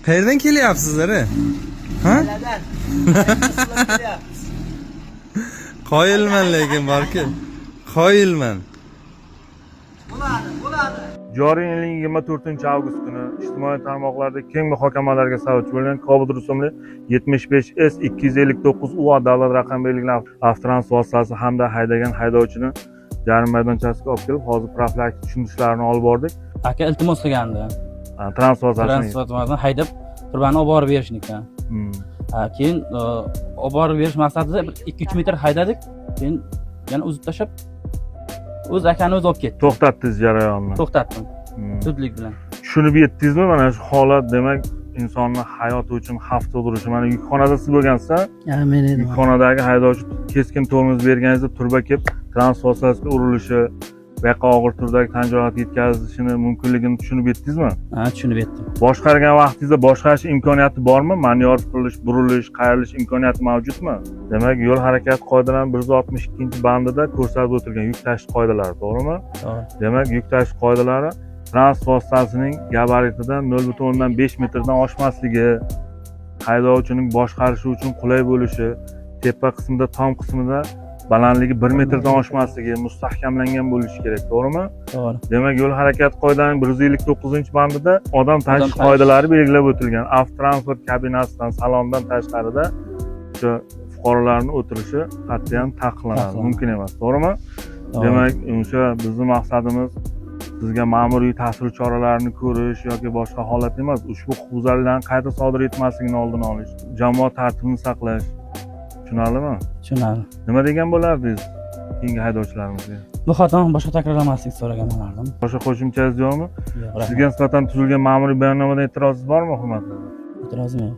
Qayerdan kelyapsizlar? Ha? Qoyilman lekin borku. Qoyilman. Joriy yilning 24 avgust kuni ijtimoiy tarmoqlarda keng muhokamalarga sababchi bo'lgan Cobalt rusumli 75 S 259 UA davlat raqam belgilangan avtotransport vositasi hamda haydagan haydovchini jarima maydonchasiga olib kelib, hozir profilaktik tushuntirishlarini olib bordik. Aka iltimos qilgandi. Ha, transport vositasini. Transport haydab turbani olib borib berishni. Ha, keyin olib borib berish maqsadida bir 2-3 metr haydadik, keyin yana uzib tashlab, o'z akani o'zi olib ketdi. To'xtatdingiz jarayonni. To'xtatdim zudlik bilan. Tushunib yetdingizmi mana shu holat, demak, insonni hayoti uchun xavf tug'dirishi? Mana yukxonada siz bo'lgansiz? Ha, men edim. Yukxonadagi haydovchi keskin tormoz berganingizda turba kelib transport vositasiga urilishi, bu yoqqa og'ir turdagi tan jarohati yetkazishini mumkinligini tushunib yetdingizmi? Ha, tushunib yetdim. Boshqargan vaqtingizda boshqarish imkoniyati bormi? Manevr qilish, burilish, qayrilish imkoniyati mavjudmi? Demak, yo'l harakati qoidalarining 162-bandida ko'rsatib o'tilgan yuk tashish qoidalari, to'g'rimi? To'g'ri. Demak, yuk tashish qoidalari transport vositasining gabaritidan 0,5 metrdan oshmasligi, haydovchining boshqarishi uchun qulay bo'lishi, tepa qismida, tom qismida balandligi 1 metrdan oshmasligi, mustahkamlangan bo'lishi kerak, to'g'rimi? To'g'ri. Demak, yo'l harakati qoidalarining 159-bandida odam tashish tashish. qoidalari belgilab o'tilgan. Avtotransport kabinasidan, salondan tashqarida o'sha fuqarolarni o'tirishi qat'iyan taqiqlanadi, Taqiqlanadi. mumkin emas, to'g'rimi? To'g'ri. Demak, o'sha bizni maqsadimiz sizga ma'muriy ta'sir choralarini ko'rish yoki boshqa holat emas, ushbu huquqbuzarliklarni qayta sodir etmasligini oldini olish, jamoat tartibini saqlash. Tushunarlimi? Tushunarli. Nima degan bo'lardingiz keyingi haydovchilarimizga? Bu xatoni boshqa takrorlamaslik so'ragan bo'lardim. Boshqa qo'shimchangiz yo'qmi? Yo'q, rahmat. Sizga nisbatan tuzilgan ma'muriy bayonnomadan e'tirozingiz bormi, hurmatli? E'tirozim yo'q.